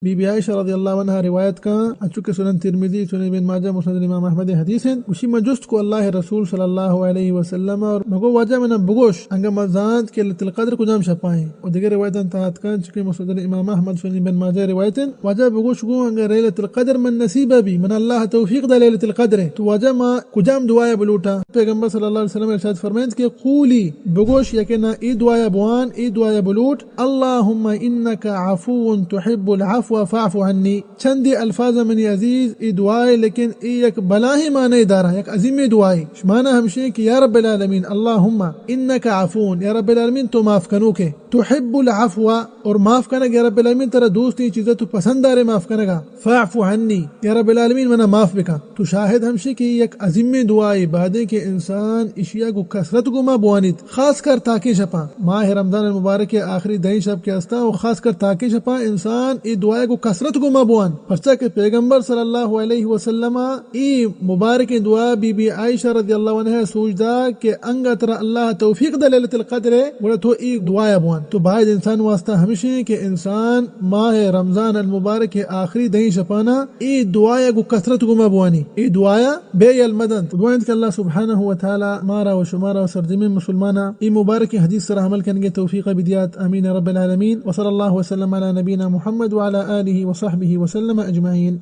Be be عائشہ رضی اللہ عنہا روایت کن، انچو کہ سنن ترمذی، سنن ابن ماجہ، مسند امام احمد حدیث انت۔ گوشی، من جست کو اللہ رسول صلی اللہ علیہ وسلم اور مگو واجہ منا بگوش، انگا من زانت کہ لیلۃ القدر کجام شپائیں۔ و دیگر روایتاں تحت کن، چونکہ مسند امام احمد، سنن ابن ماجہ روایت انت۔ واجہ بگوش گو، انگا لیلۃ القدر من نصیب بی، من اللہ توفیق دا لیلۃ القدر، تو واجہ ما کجام دعایا بلوٹا؟ پیغمبر صلی اللہ علیہ وسلم ارشاد فرمائنت کہ قولی، بگوش، یقینا ای دعایا بوان، ای دعایا بلوٹ، اللهم انك عفو تحب العفو فاعف عني۔ چندی الفاظ منی عزیز، ای دعائے، لیکن ای یک بلاہیں معنی دارا، یک عظیمیں دعائے۔ معنی ہمشیں کہ یا رب العالمین، اللهم انك عفو، یا رب العالمین تو معاف کنوکے، تحب العفو، اور معاف کنگ، یا رب العالمین ترا دوستیں چیزا تو پسند دارے معاف کنگا، فاعف عني، یا رب العالمین منا معاف بکن۔ تو شاہد ہمشی کہ یک عظیمیں دعائے، بایدیں کہ انسان اشیا گو کثرت گو ما بوانیت، خاص کر تاکیں شپاں، ماہ رمضان المبارک آخری دہیں شپ کہ ہستاں، و خاص کر تاکیں شپاں انسان ای دعائے گو کثرت گو ما بوان، پرچا کہ پیغمبر صلی اللہ علیہ وسلم ای مبارکیں دعا بی بی عائشہ رضی اللہ عنہا سوج دا کہ انگا ترا اللہ توفیق دا لیلۃ القدر، گڑا تو ای دعایا بوان۔ تو باید انسان واسطہ ہمشیں کہ انسان ماہ رمضان المبارک آخری دہیں شپانا ای دعایا گو کثرت گو ما بوانی۔ ای دعایا بے یل مدنت۔ دعا انت کہ اللہ سبحانہ و تعالی مارا و شمارا و سرجمیں مسلمانا ای مبارکیں حدیث سرا عمل کنگے توفیق بدیات۔ آمین رب العالمین۔ وصلی اللہ وسلم علی نبینا محمد وعلی آلہ وصحبہ وسلم اجمعین۔